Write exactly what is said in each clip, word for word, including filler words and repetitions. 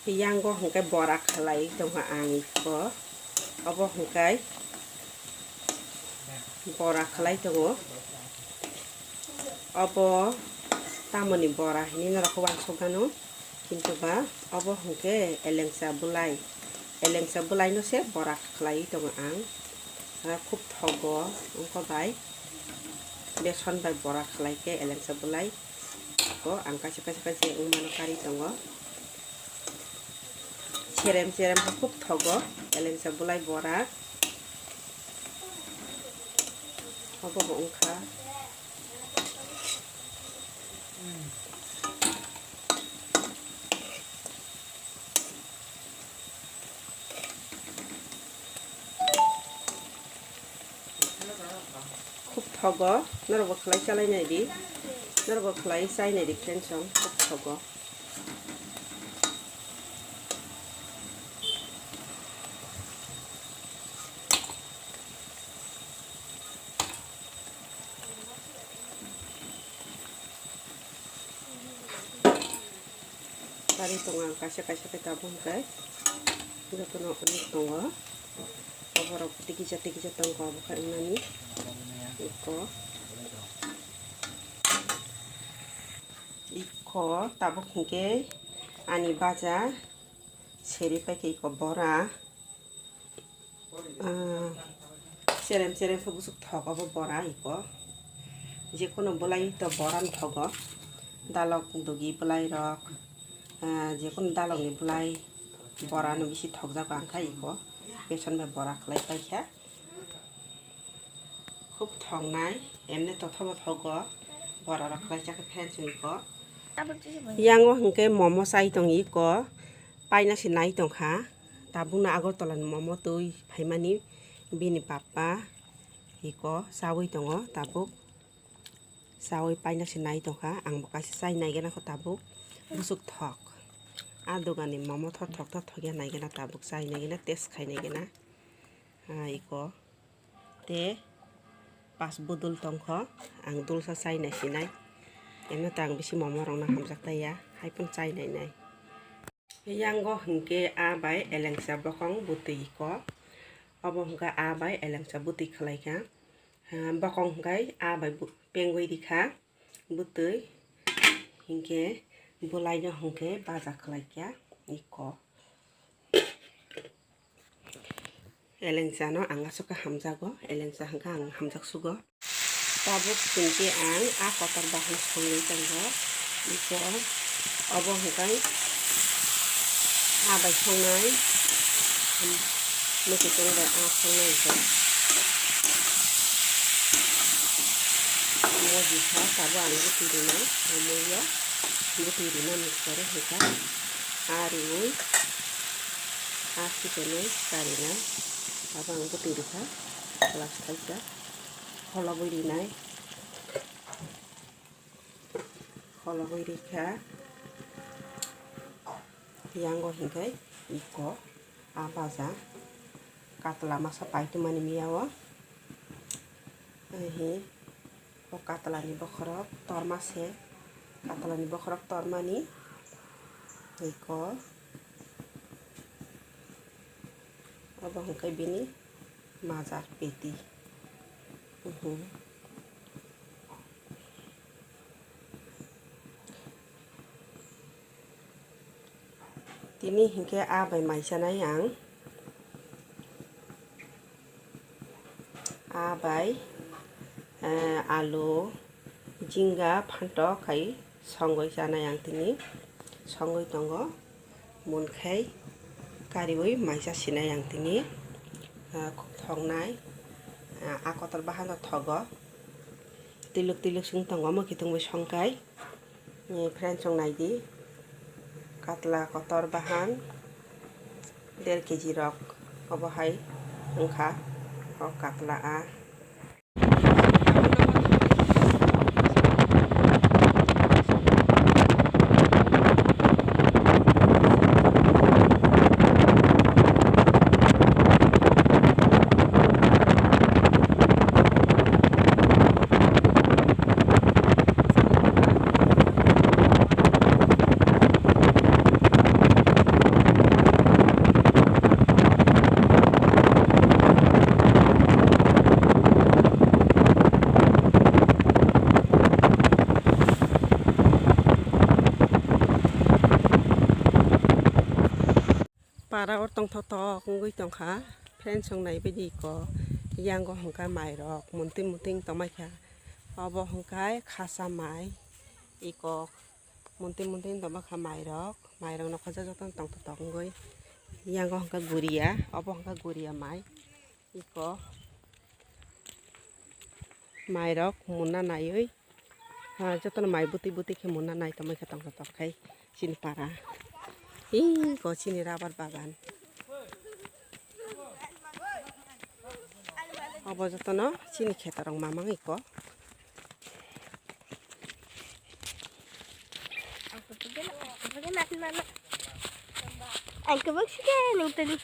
Yango hwnkhe bora khlai tongo ang iko. Obo hwnkhe bora khlai tongo. Obo tamoni bora hinwi norok uansuk gano. Kintu ba obo hwnkhe elengsa bwlai. Elengsa bwlaino se bora khlai tongo ang. Ah, khub thogo wngkha bai. Beson bai bora khlai khe elengsa bwlai. Ko ang kaisa kaisa kaisa wngmano karwi tongo. Cherem cherem khe khub thogo elengsa bwlai bora. Obo bo wngkha. Khub thogo, norokbo khlai chalai naidi, norokbo khlai chai naidi friends, khub thogo. Karwi tongo ang kaisa kaisa khe tabuk hwnkhe jotono uli tongo. Oborok tikisa tikisa tongkha obo khe wngnani. Iko, iko tabuk hwnkhe ani baja seri paikha iko bora. Ah, cherem cherem khe bwswk thok obo bora iko. Jekunu bwlai to bora no thogo. Dalok dugi bwlai rok, ah, jekunu dalok ni bwlai bora no bisi thokjago ang kha iko. Beson bai bora khlai paikha. Khub thoknai, emne tothobo thogo. Bora rok khlai chakhe friends iko. Yango hwnkhe momo chai tong iko. Paina se nai tongkha. Tabukno Agartala ni momo twi phaimani bini papa iko chawi tongo tabuk. Chawi paina se nai tongkha. Ang bo kaisa chai naigena kho tabuk. Bwswk thok. A dogan ni momo thok thok thok thok ya naigena tabuk chai naigena test khai naigena. Ah, iko. Te pas bodol tongkho, ang dolsa chai nai sinai. Eno ta ang bisi momo rokno hamjak taiya, hai phano chai nai nai. Yango hwnkhe a bai elengsa bokong bwtwi iko. Obo hwnkhe a bai elengsa bwtwi khlai kha. Ha, bokong hwnkhe a bai bu-, pengwi rikha bwtwi. Hinkhe bwlaino hwnkhe baja khlai kha iko. Elengsa no ang aswk khe hamjago, elengsa hwnkhe ang hamjak sugo. Tabuk chwng khe ang a kotor bahan songwi tongo. Iko obo hwnkhe a bai songnai, mwkhwtwng bai a songnai khe. Moji kha tabuk ang bwtwi rwnai, omoyo bwtwi rwnani pore hwnkhe a riwi a chikonwi karinai. Abo ang bwtwi rwkha, last khaisa kholobwi rinai, kholobwi rikha. Yango hwnkhe iko a baja katla masa paitwmani miya o. Ehi, o katlani bokhorok torma se, katlani bokhorok tormani iko. Obo hwnkhe bini majar peti. Mhm. Tini hinkhe a bai mai chanai ang. A bai, eh, alu, jinga, phantok khai songwi chanai ang tini. Songwi tongo. Munkhai kariwi maisa sinai ang tini, ah, thoknai, ah, a kotor bahan no thogo, tiluk tiluk sung tongo, omo khe tongwi songkai, eh, friends rok naidi, katla kotor bahan der kg rok obo hai wngkha o katla a. Para o tongthok tok wngwi tongkha, friends, chwng naibaidi iko, yango hwnkha mairok munti munti tongmaikha, obo hwnkha khasa mai, iko munti munti tongmakha mairok, mairok nokha jotono tongthok tok wngwi, yango hwnkha guria, obo hwnkha guria mai, iko mairok munna naiwi, ha, jotono mai bwtwi bwtwi khe munna nai tongmai khe tongthok tok khai chini para. Iko chini rubber bagan. Obo jotono chini khetorok mamang iko. Ang kabak sige nang tadi.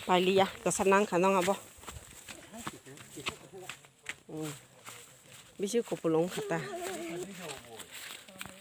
Pailiya, kasar nang khanong abo. Hmm. Bisi kupulung kata.